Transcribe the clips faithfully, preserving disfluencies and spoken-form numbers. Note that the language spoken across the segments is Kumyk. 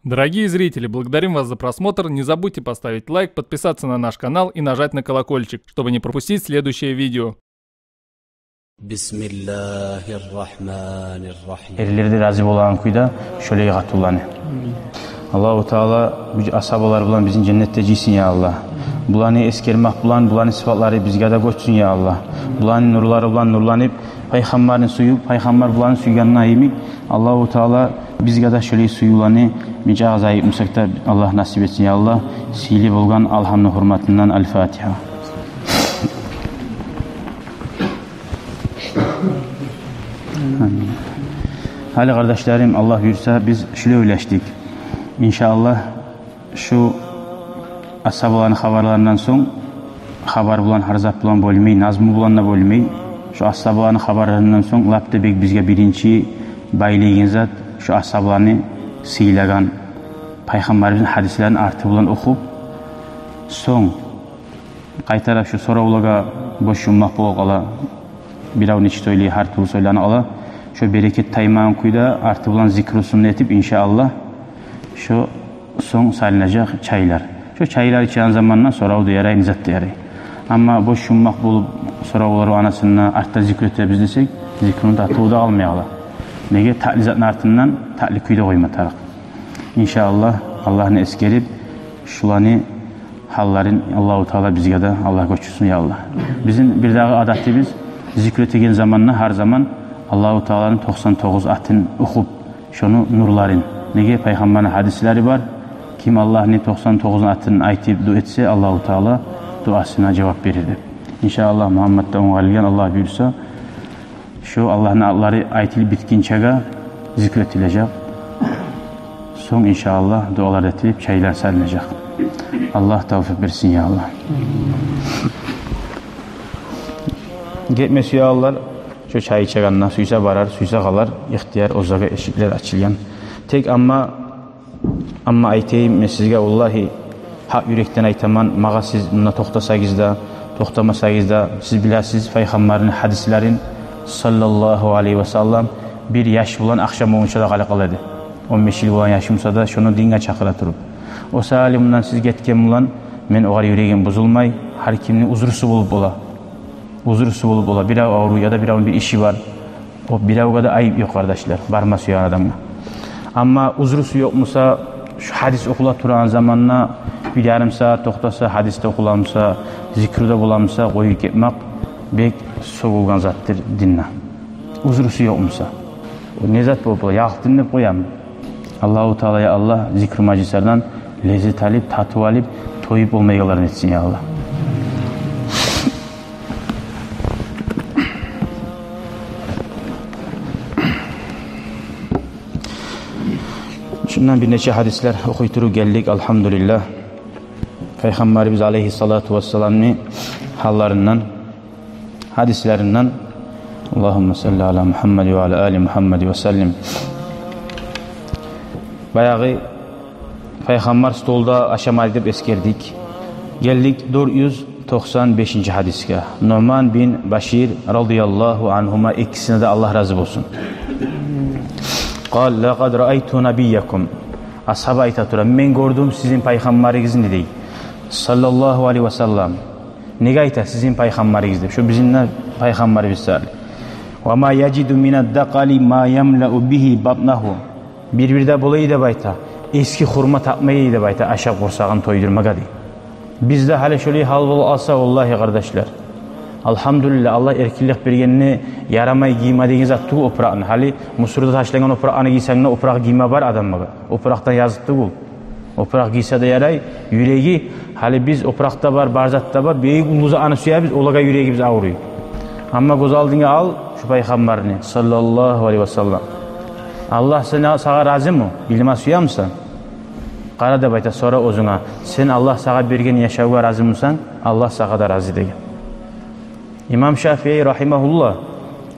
Дорогие зрители, благодарим вас за просмотр. Не забудьте поставить лайк, подписаться на наш канал и нажать на колокольчик, чтобы не пропустить следующее видео. بسم الله الرحمن الرحيم. Эрлер де рази болагъан кюйде шолай къатынланы. Аллагьу Таала бу асгьабалар булан бизин женнетде жыйсын, я Аллагь. Буланы эсгермек булан буланы сыпатлары бизге де гёчсюн, я Аллагь. Буланы нурлары булан нурланып, Пайхаммарны сююп, Пайхаммар буланы сюйгенни йимик, Аллагьу Таала бизге де шолай сюювлени нечакъы зайып бусакъ да Аллагь насип этсин, я Аллагь. Сыйлы болгъан Алгьамны гьюрметинден. Аль-Фатигьа. Амин. Гьали, къардашларым, Аллагь буюрса, биз шулай ойлашдыкъ. Иншааллагь, шу асгьабаланы хабарларындан сонг, хабар булан, гьар зат булан болмай, назму булан да болмай. Шу асгьабаланы хабарларындан сонг лап да бек бизге биринчи байлайгъан зат шу асгьабаланы сыйлагъан, Пайхаммарыбызны гьадислерин арты булан охуп, сонг къайтарып шу соравлагъа бош юммакъ болуп къала. Бирев нечик сёйлей, гьар тюрлю сёйленип къала. Шо берекет таймагъан кюйде арты булан зикру сунна этип, иншааллагь, шо сонг салынажакъ чайлар. Шо чайлар ичеген заманда сорав да ярай, не зат да ярай. Амма бош юммакъ болуп, соравлар анасында артда зикру этебиз десек, зикруну татыву да къалмай къала. Неге, татли затны артындан татли кюйде къойма тарыкъ. Иншааллагь, Аллагьны эсгерип, шуланы гьалларын Аллагьу Таала бизге де Аллагь гёчюрсюн, я Аллагь. Бизин бирдагъы адатыбыз, зикру этеген заманда гьар заман Аллагьу Тааланы токъсан тогъуз атын охуп, шону нурларын. Неге, Пайхаммарны гьадислери бар: ким Аллагьны токъсан тогъуз атын айтып дуа этсе, Аллагьу Таала дуасына жавап берир деп. Иншааллагь, Мугьаммадда онгарылгъан, Аллагь буюрса, шу Аллагьны атлары айтылып битгинчеге зикру этилежек. Сонг, иншааллагь, дуалар этилип, чайлар салынажакъ. Аллагь тавфикъ берсин, я Аллагь. Гетме сюегенлер, шу чай ичегенде сюйсе барар, сюйсе къалар, ихтияр, оьзлеге эшиклер ачылгъан. Тек амма Амма айтайым мен сизге, валлагьи, гьакъ юрекден айтаман, магъа сиз мунда токътасагъыз да, токътамасагъыз да, сиз билесиз Пайхаммарны гьадислерин, саллаллагьу алайгьи ва саллам, бир яш булан ахшам болгъунча да къала къала эди. Он беш йыл болгъан яшым буса да, шону динге чакъыра туруп. О саялы мундан сиз гетген булан мен огъар юрегим бузулмай, гьар кимни узрусу болуп бола. Узрусу болуп бола, бирев авруй яда биревню бир иши бар. О биревге де айып ёкъ, къардашлар, барма сюеген адамгъа. Амма узрусу ёкъ буса, шу гьадис охула турагъан заманда бир ярым сагьат токътаса, гьадис де охула буса, зикру да бола буса, къоюп гетмек бек сёгюлген затдыр динде. Узрусу ёкъ буса. О не зат болуп бола, ялкъдым деп къоямы? Аллагьу Таала, я Аллагь, зикру мажлислерден леззет алып, татыв алып, тоюп болмайгъанлардан этсин, я Аллагь. Шундан бир нече гьадислер охуй туруп гелдик, алгьамдулиллагь. Пайхаммарыбыз алайгьиссалату вассаламны гьалларындан, гьадислеринден. Аллагьумма салли ала Мугьаммад ва ала али Мугьаммад ва саллим. Баягъы Пайхаммар столда ашамай деп эсгердик. Гелдик дёрт юз токъсан бешинчи гьадисге. Нугьман бин Башир радияллагьу ангьума, экисине де Аллагь рази болсун. Къала: «Лакъад раайту набийякум». Асгьаба айта тура: «Мен гёрдюм сизин пайхаммарыгъызны», — дей. Саллаллагьу алайгьи ва саллам. Неге айта «сизин пайхаммарыгъыз» деп? Шо бизин де пайхаммарыбыз саялы. «Ва ма яжиду минад-дакъали ма ямлау бигьи батнагьу». Бир-бирде болай деп айта, эски хурма тапмай деп айта, ашап къурсагъын тойдурмагъа дей. Бизде гьали шолай гьал болуп къалса, валлагьи, къардашлар, алгьамдулиллагь, Аллагь эркинлик бергенни, ярамай гийме деген зат тюгюл опуракъны. Гьали мусорда ташлангъан опуракъны гийсенг де, опуракъ гийме бар адамгъа. Опуракъдан языкъ тюгюл. Опуракъ гийсе де ярай, юреги, гьали биз опуракъ да бар, бар зат да бар, бек уллу затны сюебиз, олагъа юрегибиз авруй. Амма гёз алдынга ал шу пайхаммарны, саллаллагьу алайгьи ва саллам. Аллагь сен, сагъа разиму? Билме сюемисен? Къара деп айта, сора оьзюнге. Сен Аллагь сагъа берген яшавгъа разимисен? Аллагь сагъа да рази деген. Имам Шафии рагьимагьуллагь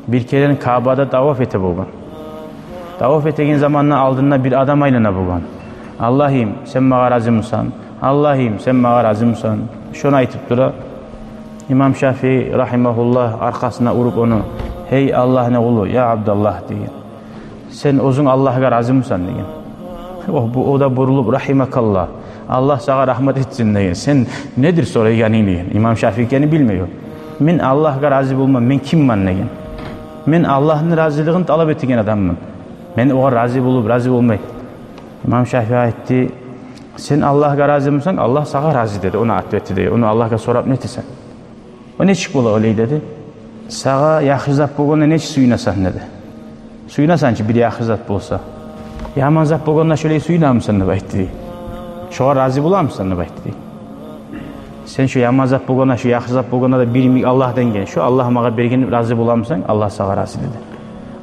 бир керен Каабада таваф эте болгъан. Таваф этеген заманда алдында бир адам айлана болгъан. «Аллагьым, сен магъа разимисен? Аллагьым, сен магъа разимисен?» Шону айтып тура. Имам Шафии рагьимагьуллагь аркъасына уруп ону: «Гьей Аллагьны къулу, я Абдаллагь, — деген, — сен оьзюнг Аллагьгъа разимисен?» — деген. О, бу, о да бурулуп: «Рахимакаллагь, Аллагь сагъа рагьмат этсин», – деген. «Сен недир сорайгъанынг?» – деген. Имам Шафии экенин билмей о. «Мен Аллагьгъа рази болмай, мен киммен?» – деген. «Мен Аллагьны разилигин талап этеген адамман. Мен огъар рази болуп, рази болмай». Имам Шафии айтды: «Сен Аллагьгъа разимисен, Аллагь сагъа рази», – деди. Ону ответи деген. Ону Аллагьгъа сорап не этесен? «О нечик бола олай?» – деди. «Сагъа яхшы зат болгъанда нечик сююнесен?» – деди. «Сююнесен чи, бир яхшы зат болса. Яман зат болгъанда шолай сююнемисен?» – деп айтды дей. «Шогъар рази боламысан?» – деп айтды дей. «Сен шо яман зат болгъанда, шо яхшы зат болгъанда да бир йимик Аллагь деген, шо Аллагь магъа берген деп рази боламысан, Аллагь сагъа рази», – деди.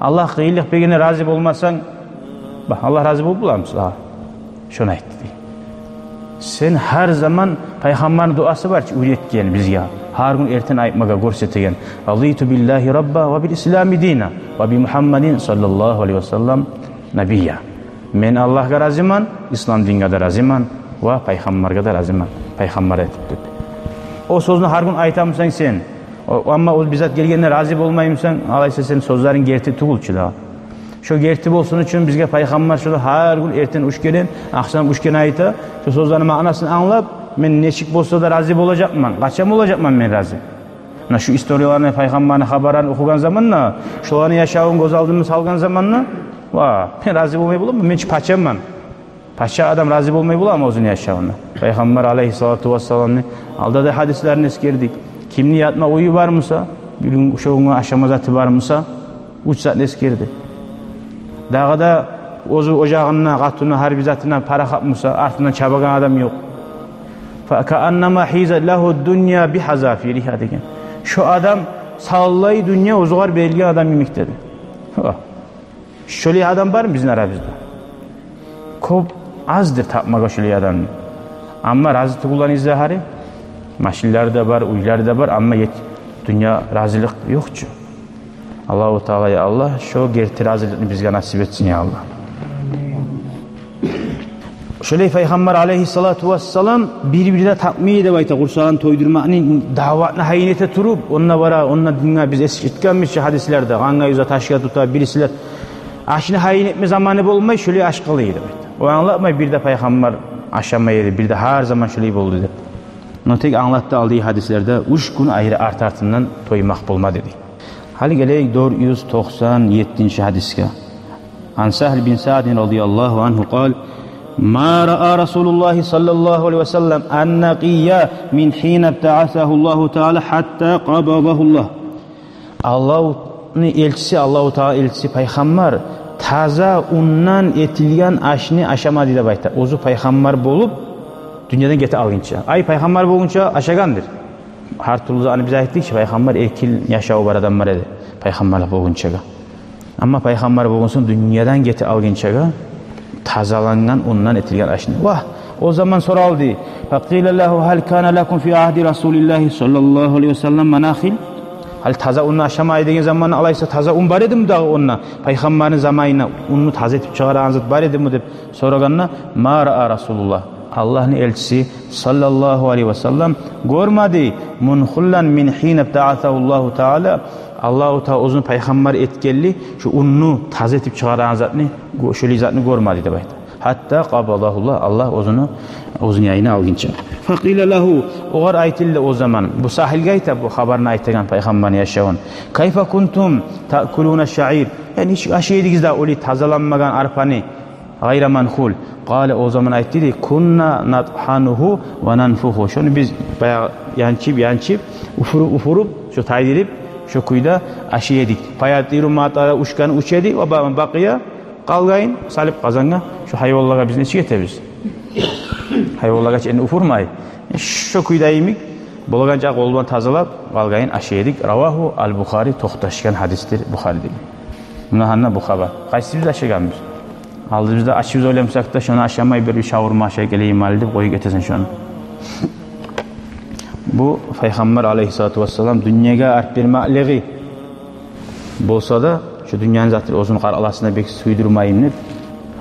«Аллагь къыйынлыкъ бергенде рази болмасанг, ба, Аллагь рази болуп боламы сагъа?» Шону айтды дей. Сен гьар заман, пайхаммарны дуасы бар чы, уьйретген бизге. Гьар гюн эртен айтмагъа гёрсетеген: «Радиту биллагьи рабба ва бил ислами дина ва би Мугьаммадин саллаллагьу алайгьи ва саллам набия». «Мен Аллагьгъа разиман, ислам динге де разиман ва пайхаммаргъа да разиман, пайхаммар этип», – деп. О сёзню гьар гюн айтамысан сен, о, амма о бир зат гелгенде рази болмаймысан, алайса сен сёзлеринг герти тюгюл чю дагъы. Шо герти болсун учун бизге пайхаммар шону гьар гюн эртен уьч керен, ахшам уьч керен айта. Шо сёзлени маънасын англап, мен нечик болса да рази болажакъман, къачан болажакъман мен рази? Муна шу историяланы, пайхаммарны хабарларын охугъан заманда, шоланы яшавун гёз алдыма салгъан заманда, ва, мен рази болмай боламанмы? Мен чи пачаман. Пача адам рази болмай боламы оьзюню яшавуна? Пайхаммар алайгьиссалату вассаламны алда да гьадислерин эсгердик. Кимни ятма уьюю бар буса, бир гюн, шо гюн ашама заты бар буса, уьч затны эсгерди. Дагъы да оьзю ожагъында къатыны, гьар бир затына парахат буса, артындан чабагъан адам ёкъ. «Фа кааннама хизат лагьу дунья би хазафиригьа», – деген. Шо адам савлай дюнья оьзюгер берилген адам йимик, деди. О. Шолай адам бармы бизин арабызда? Кёп, аздыр тапмагъа шолай адамны. Амма рази тюгюллени изле гьари. Машинлери де бар, уьйлери де бар, амма ет-, дюнья разилик ёкъ чу. Аллагьу Таала, я Аллагь, шо герти разиликни бизге насип этсин, я Аллагь. Шолай пайхаммар алайгьиссалату вассалам бир-бирде тапмай деп айта, къурсагъын тойдурмакъны, даъватны гьайын эте туруп, онда бара, онда динге, биз эс-, эсгертгенбиз чи гьадислерде, къангъа юзе, ташгъа тута, бирисилер ашны гьайын этме заманы болмай, шолай аш къалай деп айта. О англатмай, бирде пайхаммар ашамай эди, бирде гьар заман шолай болду деп. Но тек англатды алдагъы гьадислерде, уьч гюн айры арт-артындан тоймакъ болмады дей. Гьали гелейик дёрт юз токъсан еттинчи гьадисге. Ан Сагьл бин Саъдин радияллагьу ангьу къал: «Ма раа Расулуллагьи саллаллагьу алайгьи ва саллам ан-накъия мин хина бтаасагьу Аллагьу Таала хьатта къабадагьу Аллагь». Аллагьны элчиси, Аллагьу Таала элчиси пайхаммар таза ундан этилген ашны ашамады деп айта. Оьзю пайхаммар болуп, дюньядан гете алгъынча. Ай, пайхаммар болгъунча ашагъандыр. Гьар тюрлю затны биз айтдыкъ чы, пайхаммар эркин яшаву бар адам бар эди, пайхаммарлыкъ болгъунчагъа. Амма пайхаммар болгъунсонг, дюньядан гете алгъынчагъа тазалангъан ундан этилген ашны. Вагь, о заман соралды. Факъила лагьу: «Гьал кана лакум фи агьди Расулиллагьи саллаллагьу алайгьи ва саллам манахил?» Гьали таза унну ашамай деген заманда, алайса, таза ун бар эдими дагъы онда? Пайхаммарны заманында унну таза этип чыгъарагъан зат бар эдими деп сорагъанда, «Ма раа Расулуллагь». Аллагьны элчиси саллаллагьу алайгьи ва саллам гёрмеди, «мунхиллан мин хина бтаасагьу Аллагьу Таала», Аллагьу Таала оьзюн пайхаммар этгенли, шо унну таза этип чыгъарагъан затны, гё-, шолай затны гёрмеди деп айта. Хьатта къабадагьу Аллагь, Аллагь оьзюню, оьзюню янына алгъынча. Факъила лагьу, огъар айтылды о заман, бу Сагьлге айта, бу хабарны айтагъан, пайхаммарны яшавун: «Кайфа кунтум таъкулуна шаир?» Яни, нечик ашай эдигиз дагъы олай тазаланмагъан арпаны, гъайра манхул. Къала, о заман айтды дей: «Кунна натхьанугьу ва нанфуху». Шону биз баягъы янчып, янчып, уфуруп, уфуруп, шо тайдырып, шо кюйде ашай эдик. «Фаятиру ма тара», учгъаны уча эди, «ва ма бакъия», къалгъанын салып къазангъа, шо гьайванлагъа биз нечик этебиз? Гьайванлагъа чы энни уфурмай. Шо кюйде йимик, болагъанча къол булан тазалап, къалгъанын ашай эдик. Равагьу ал-Бухари, токъташгъан гьадисдир Бухариде. Муна гьанна бу хабар. Къайсыбыз ашагъанбыз? Алдыбызда ачыбыз, ойлашсакъ да, шону ашамай, бир, бир шавурма ашай гелейим гьали деп къоюп гетесен шону. Бу Пайхаммар алайгьиссалату вассалам дюньягъа арт бермеклиги болса да, шу дюньяны заты оьзюню къаркъарасына бек сюйдюрмейим деп.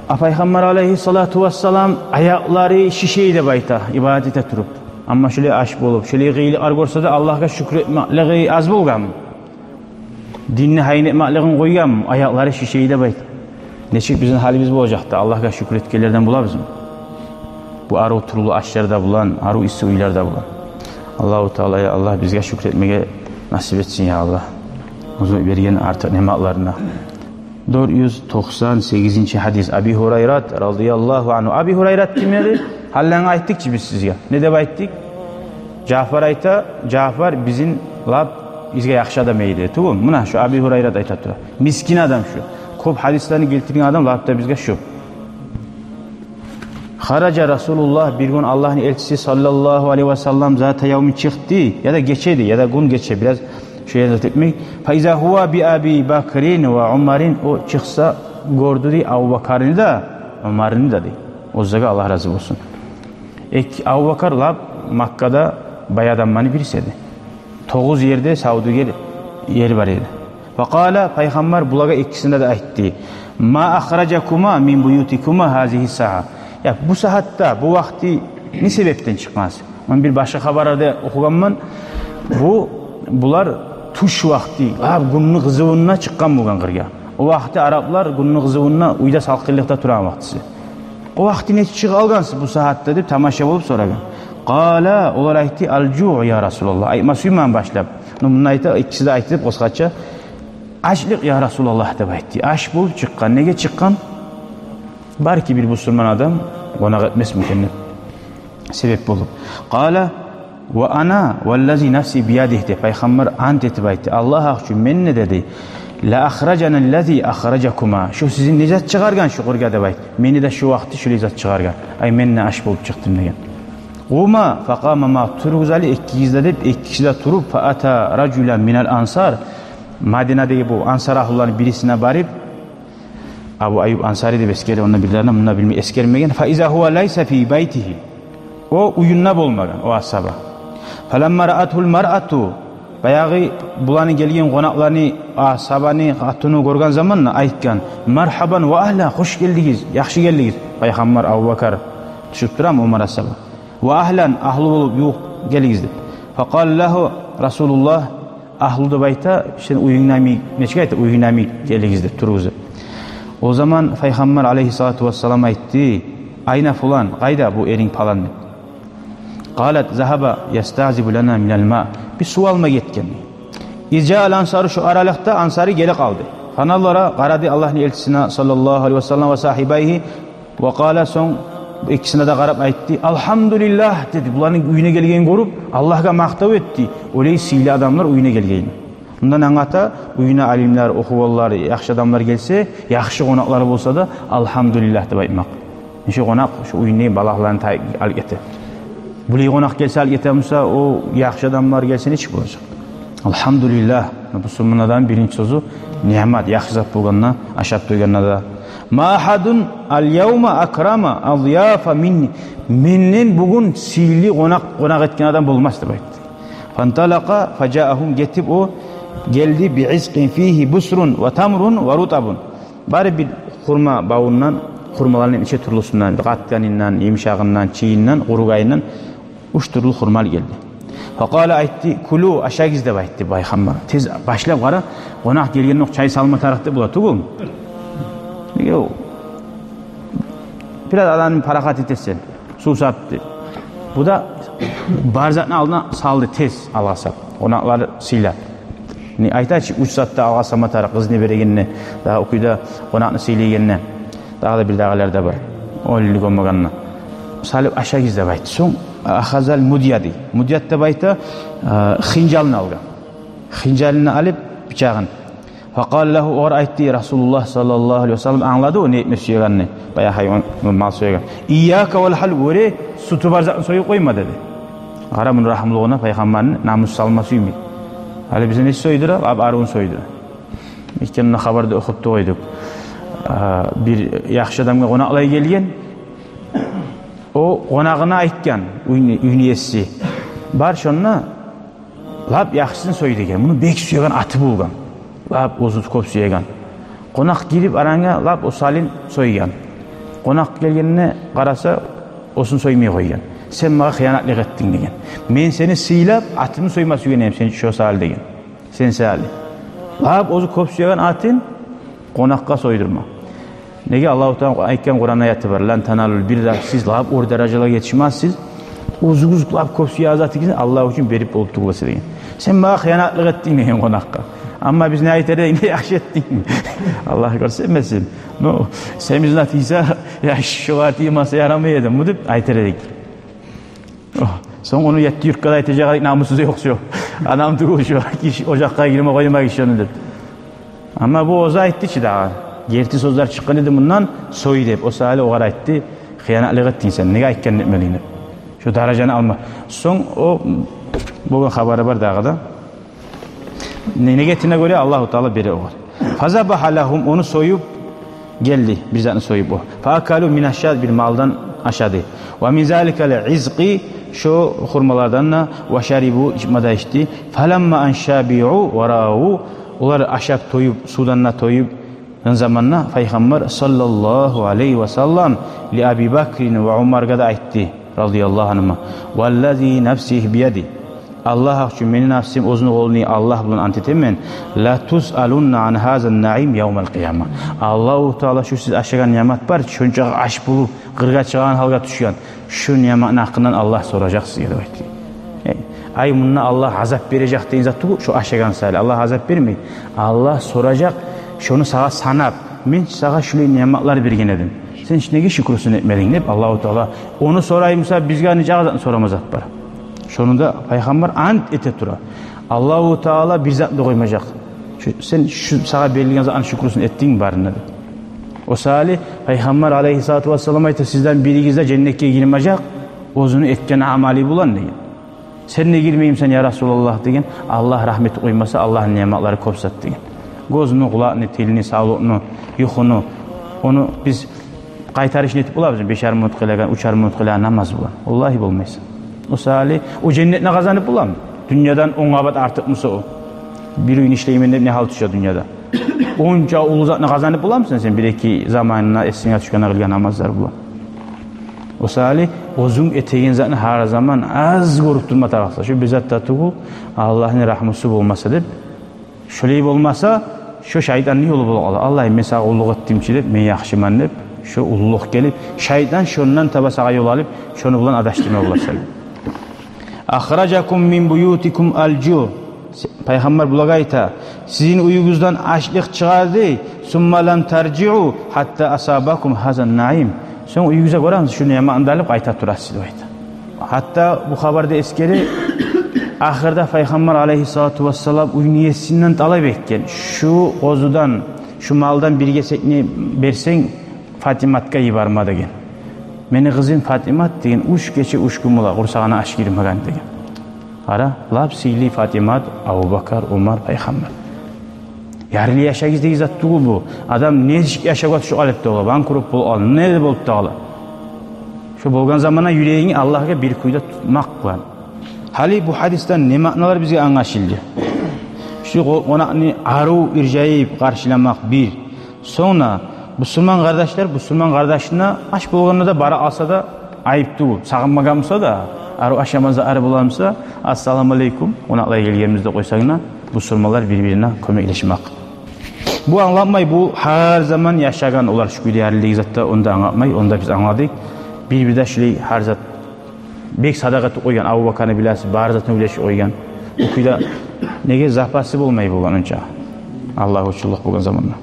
А Пайхаммар алайгьиссалату вассалам аякълары шишей деп айта, ибадат эте туруп. Амма шулай аш болуп, шулай къыйынлыкълар гёрсе де, Аллагьгъа шюкюр этмеклиги аз болгъан. Динни гьайын этмеклигин къойгъан, аякълары шишей деп айта. Нечик бизин гьалыбыз болажакъ да, Аллагьгъа шюкюр этгенлерден болабызмы? Бу арив тюрлю ашлар да булан, арив исси уьйлер де булан. Аллагьу Таала, я Аллагь, бизге шюкюр этмеге насип этсин, я Аллагь, оьзю берген артыкъ ниъматларына. Дёрт юз токъсан сегизинчи гьадис. Аби Гьурайрат радияллагьу ангьу. Аби Гьурайрат ким эди? Гьалланг айтдыкъ чы биз сизге. Не деп айтдыкъ? Жаъфар айта, Жаъфар бизин лап бизге яхшы адам эди. Тюгюлмю? Муна шу Аби Гьурайрат айта тура. Мискин адам шу. Кёп гьадислени гелтирген адам лап да бизге шу. Хаража Расулуллагь, бир гюн Аллагьны элчиси саллаллагьу алайгьи ва саллам зата явмин чыкъды, яда гече эди, яда гюн гече, бираз шу ерде этмек. Фаиза гьува би Аби Бакрин ва Умарин, о чыкъса гёрдю дей Абубакарны да, Умарны да дей. Оьзлеге Аллагь рази болсун. Эки, Абубакар лап Маккада бай адамланы бириси эди. Тогъуз ерде савдюгер ери бар эди. Факъала, пайхаммар булагъа экисине де айтды: «Ма ахражакума мин буютикума гьазигьи сагьа». Я, бу сагьатда, бу вакъти не себепден чыкъгъансыз? Мен бир башгъа хабарларда охугъанман. Бу, булар тюш вакъти, лап гюнню къызывунда чыкъгъан болгъан къыргъа. О вакъти араплар гюнню къызывунда уьйде салкъынлыкъда турагъан вакътиси. О вакъти нечик чыгъып алгъансыз бу сагьатда деп тамаша болуп сорагъан. Къала, олар айтды: «Ал-жуъ, я Расулаллагь». Айтма сюймеген башлап. Ну, мунда айта, экиси де айтды деп къысгъача. «Ачлыкъ, я Расулаллагь», — деп айтды. Аш болуп чыкъгъан. Неге чыкъгъан? Балики бир бусурман адам къонакъ этмесми экен деп себеп болуп. Къала: «Ва ана валлази нафси биядигь», — деп, пайхаммар ант этип айтды. «Аллагь гьакъ учун, мен де, — деди, — ла ахражани аллази ахражакума. Шу сизин не зат чыгъаргъан шу къыргъа, — деп айтды. — Мени де шу вакъти шулай зат чыгъаргъан. Ай, мен де аш болуп чыкъдым», — деген. «Къума», — факъама ма, — «тургъуз гьали экигиз де», — деп, экиси де туруп, фаата ражулан минал ансар, Мадинадагъы бу ансар агьлуланы бирисине барып, Абу Айюб Ансари деп эсгере онда бирлерине, мунда билмей эсгермеген. Фаиза гьува лайса фи байтигьи. О уьюнде болмагъан, о асгьаба. Фаламма раатгьул маръату, баягъы буланы гелген къонакъланы асгьабаны къатыны гёрген заманда айтгъан: «Маргьабан ва агьлан, хош гелдигиз, яхшы гелдигиз». Пайхаммар, Абубакар тюшюп турамы, Умар асгьаба. «Ва агьлан, агьлу болуп ювукъ гелигиз», — деп. Факъала лагьу Расулуллагь, агьлу деп айта, сен уьюнгдеми, нечик айта, уьюнгдеми гелигиз деп, туругъуз деп. О заман пайхаммар алайгьиссалату вассалам айтды: «Айна фулан, къайда бу эринг палан?» — деп. Къалат: «Загьаба ястазибу лана минал ма». Бир сув алма гетген. Из жаал ансару, шо аралыкъда ансари геле къалды. Фаназара, къарады Аллагьны элчисине саллаллагьу алайгьи ва саллам ва сагьибайгьи, ва къала, сонг экисине де къарап айтды: «Алгьамдулиллагь», — деди. Буланы уьюне гелген гёрюп, Аллагьгъа макътав этди. Олай сыйлы адамлар уьюне гелгенни. Мундан англата, уьюне алимлер, охугъанлар, яхшы адамлар гелсе, яхшы къонакълар болса да, «Алгьамдулиллагь» деп айтмакъ. Нече къонакъ шу уьюнде балагьланы тай-, алып гете. Булай къонакъ гелсе, алып гете буса, о яхшы адамлар гелсе, нечик болажакъ? «Алгьамдулиллагь». Бусурман адамны биринчи сёзю ниъмат, яхшы зат болгъанда, ашап тойгъанда да. «Ма агьадун ал-явма акрама азъяфа минни». Менден бугюн сыйлы къонакъ, къонакъ этген адам болмас деп айтды. Фанталакъа фажаагьум, гетип о гелди, би изкъин фигьи бусрун ва тамрун ва рутабун. Бары бир хурма бавундан, хурмаланы нече тюрлюсюнден, къатгъанындан, йымышагъындан, чыйындан, къуругъанындан уьч тюрлю хурма алып гелди. Факъала, айтды: «Кулу, ашагъыз», — деп айтды пайхаммар. Тез башлап, къара, къонакъ гелгендокъ чай салма тарыкъ деп бола тюгюлмю? Неге о? Бираз адамны парахат этесен, сув сап деп. Бу да бар затны алдына салды, тез алгъасап, къонакъланы сыйлап. Не айта чы, уьч затда алгъасама тарыкъ: къызны берегенде, дагъы о кюйде къонакъны сыйлайгъанда, дагъы да бирдагъылар да бар. Оьлюню гёммегенде. Салып, ашагъыз деп айтды. Сонг ахазал мудья дей. Мудья деп айта, э, хынжалны алгъан. Хынжалны алып, бичагъын. Факъала лагьу, огъар айтды Расулуллагь саллаллагьу алайгьи ва саллам, англады о не этме сюегенни. Баягъы гьайван, мал сюеген. «Ийяка вал гьалва», гёре, сютю бар затны союп къойма, деди. Къара муну рагьмулугъуна, пайхаммарны, намус салма сюймей. Гьали бизде не сойдура? Лап аривун сойдура. Экенни хабарда охуп да къойдукъ. А, бир яхшы адамгъа къонакълай гелген. О къонагъына айтгъан, уьйню, уьйню еси: «Бар шонда, лап яхшысын сой», — деген. Муну бек сюеген аты болгъан. Лап оьзю кёп сюеген. Къонакъ гирип арангъа, лап осалын сойгъан. Къонакъ гелгенде къараса, осун соймай къойгъан. «Сен магъа хыянатлыкъ этдинг, — деген. — Мен сени сыйлап, атымны сойма сюйген эдим, сен шо саялы», — деген. «Сен саялы». Лап оьзю кёп сюеген атын къонакъгъа сойдурма. Неге? Аллагьу Тааланы айтгъан Къуран аяты бар: «Лан таналул бирра», сиз лап оьр даражалагъа етишмессиз, оьзюгюз лап кёп сюеген затыгъызны Аллагь учун берип болуп тюгюлсиз деген. «Сен магъа хыянат этдинг», — деген къонакъгъа. Амма биз не айтар эдик? «Не яхшы этдинг. Аллагь гёрсетмесин. Ну, сен бизге тийсе, я шогъар тиймесе ярамай эди», — деп айтар эдик. О, сонг ону етти юртгъа да айтажакъ эдик: «Намусу ёкъ шо. Адам тюгюл шо, гиши ожакъгъа гирме къоймай шону», — деп. Амма бу оьзю айтды чы дагъы. Герти сёзлер чыкъгъан эди мундан, «сой» деп. О саялы огъар айтды: «Хыянатлыкъ этдинг сен, неге айтгъанны этмединг?» — деп. Шо даражаны алма. Сонг о болгъан хабары бар дагъы да. Не, негетине гёре Аллагьу Таала бере огъар. Фазабагьа лагьум, ону союп гелди, бир затны союп о. Фаакалу минашшат, бир малдан ашады. Ва мин заликал изкъи, шо хурмалардан да, ва шарибу, ичме де ичди. Фаламма ан шабиу ва рааву, олар ашап тоюп, сувдан да тоюп, заманда Пайхаммар саллаллагьу алайгьи ва саллам ли Аби Бакрин ва Умаргъа да айтды, радияллагьу ангьума: «Валлази нафси биядигьи». Аллагь гьакъ учун, мени нафсым оьзюню къолунда, Аллагь булан ант этемен. «Ла тусъалунна ан гьаза наим явмал къияма». Аллагьу Таала шу сиз ашагъан ниъмат бар чы, шончакъы ач болуп, къыргъа чыгъагъан гьалгъа тюшген, шу ниъматны гьакъындан Аллагь соражакъ сизге деп айтды. Э, ай, мунда Аллагь азап бережек деген зат тюгюл, шо ашагъан саялы Аллагь азап бермей. Аллагь соражакъ, шону сагъа санап: «Мен сагъа шулай ниъматлар берген эдим. Сен неге шюкюрсюн этмединг?» — деп Аллагьу Таала ону сорай буса, бизге нечакъы затны сорама зат бар. Шону да Пайхаммар ант эте тура. Аллагьу Таала бир зат да къоймажакъ. Шу, сен шу сагъа берилген затны шюкюрсюн этдинг барына деп. О саялы Пайхаммар алайгьиссалату вассалам айта: «Сизден биригиз де женнетге гирмежек оьзюню этген амалы булан», — деген. «Сен де гирмеймисен, я Расулаллагь?» — деген. «Аллагь рагьмат къоймаса, Аллагьны ниъматлары кёп зат», — деген. Гёзню, къулакъны, тилни, савлукъну, юхуну, ону биз къайтарышын этип боламызмы? Бешер минут къылагъан, уьчер минут къылагъан намаз булан. Валлагьи болмайсан. О саялы о женнетни къазанып боламы? Дюньядан он къабат артыкъ буса о. Бир уьюн ишлеймен деп не гьал тюше дюньяда? Онча уллу затны къазанып боламысан сен бир-эки заманына, эсинге тюшгенде къылгъан намазлар булан? О саялы оьзюнг этеген затны гьар заман аз гёрюп турма тарыкъсан. Шо бир зат да тюгюл, Аллагьны рагьмусу болмаса деп. Шолай болмаса, шо шайтанны ёлу болуп къала. «Аллагь, мен сагъа къуллукъ этдим чи деп, мен яхшыман деп, шо уллулукъ гелип, шайтан шондан таба сагъа ёл алып, шону булан адашдырма бола сени». «Ахражакум мин буютикум ал-жу». Пайхаммар булагъа айта: «Сизин уьюгюзден ачлыкъ чыгъарды, сумма лам таржиу гьатта асабакум гьаза наим». Сонг уьюгюзге гёребиз, шу ниъматны да алып къайта турасыз деп айта. Гьатта бу хабарда эсгере, ахырда Пайхаммар алайгьиссалату вассалам уьйню есисинден талап этген: «Шу къозудан, шу малдан бир гесекни берсенг Фатиматгъа йиберме», — деген. «Мени къызым Фатимат, — деген, — уьч гече, уьч гюн бола къурсагъына аш гирмеген», — деген. Къара, лап сыйлы Фатимат, Абубакар, Умар, Пайхаммар. Ярлы яшайгъыз деген зат тюгюл бу. Адам нечик яшавгъа тюшюп къалып да бола, банкрот болуп къала, не де болуп да къала. Шо болгъан заманда юрегинг Аллагьгъа бир кюйде тутмакъ булан. Гьали бу гьадисден не маъналар бизге англашылды? Шу къо-, къонакъны арив иржайып къаршыламакъ бир. Сонг да бусурман къардашлар бусурман къардашына ач болгъанда да бара алса да айып тюгюл. Сагъынмагъан буса да, арив ашамаса, арив боламаса, «Ассаламу алейкум, къонакълар гелгенбиз» деп къойсанг да, бусурманлар бир-бирине кёмеклешмек. Бу англатмай, бу гьар заман яшагъан олар шу кюйде ярлы деген затда, ону да англатмай, ону да биз англадыкъ. Бир-бирде шулай гьар зат бек садакъа этип къойгъан, Абубакарны билесиз, бар затын уьлешип къойгъан. Бу кюйде неге запасы болмай болгъан онча, Аллагь учунлукъ болгъан заманда.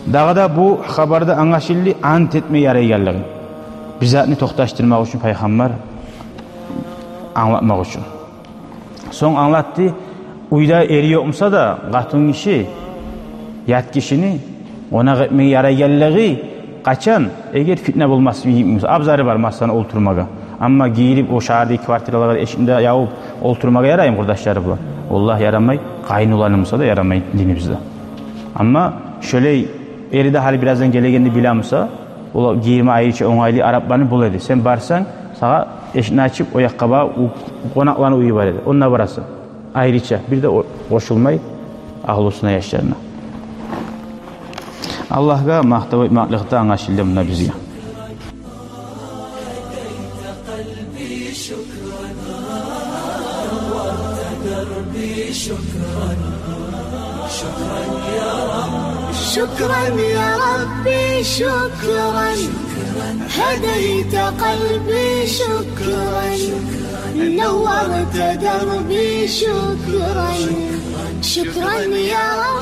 Дагъы да бу хабарда англашылды ант этме ярайгъанлыгъы. Бир затны токъташдырмакъ учун Пайхаммар англатмакъ учун. Сонг англатды, уьйде эри ёкъ буса да, къатын гиши ят гишини къонакъ этмеге ярайгъанлыгъы къачан, эгер фитна болмас йимик буса, абзары бар, масала, олтурмагъа. Амма гирип, о шагьардагъы квартиралагъа эшикни де ябып олтурмагъа яраймы къурдашлары булан? Валлагь, ярамай. Къайын уланы буса да ярамай динибизде. Амма шолай эри де гьали бираздан гелегенни биле буса, ол гирме айрыча онгайлы арапланы бола эди. Сен барсанг, сагъа эшикни ачып, о якъгъа багъып, у-, къонакъланы уьйю бар эди. Онда барасан. Айрыча, бир де о-, къошулмай агьлюсюне, яшларына. Аллагьгъа макътав этмекликде англашылды мунда бизге. شكرا يا ربي، شكرا، هديت قلبي، شكرا، نورت دربي، شكرا، شكرا يا رب.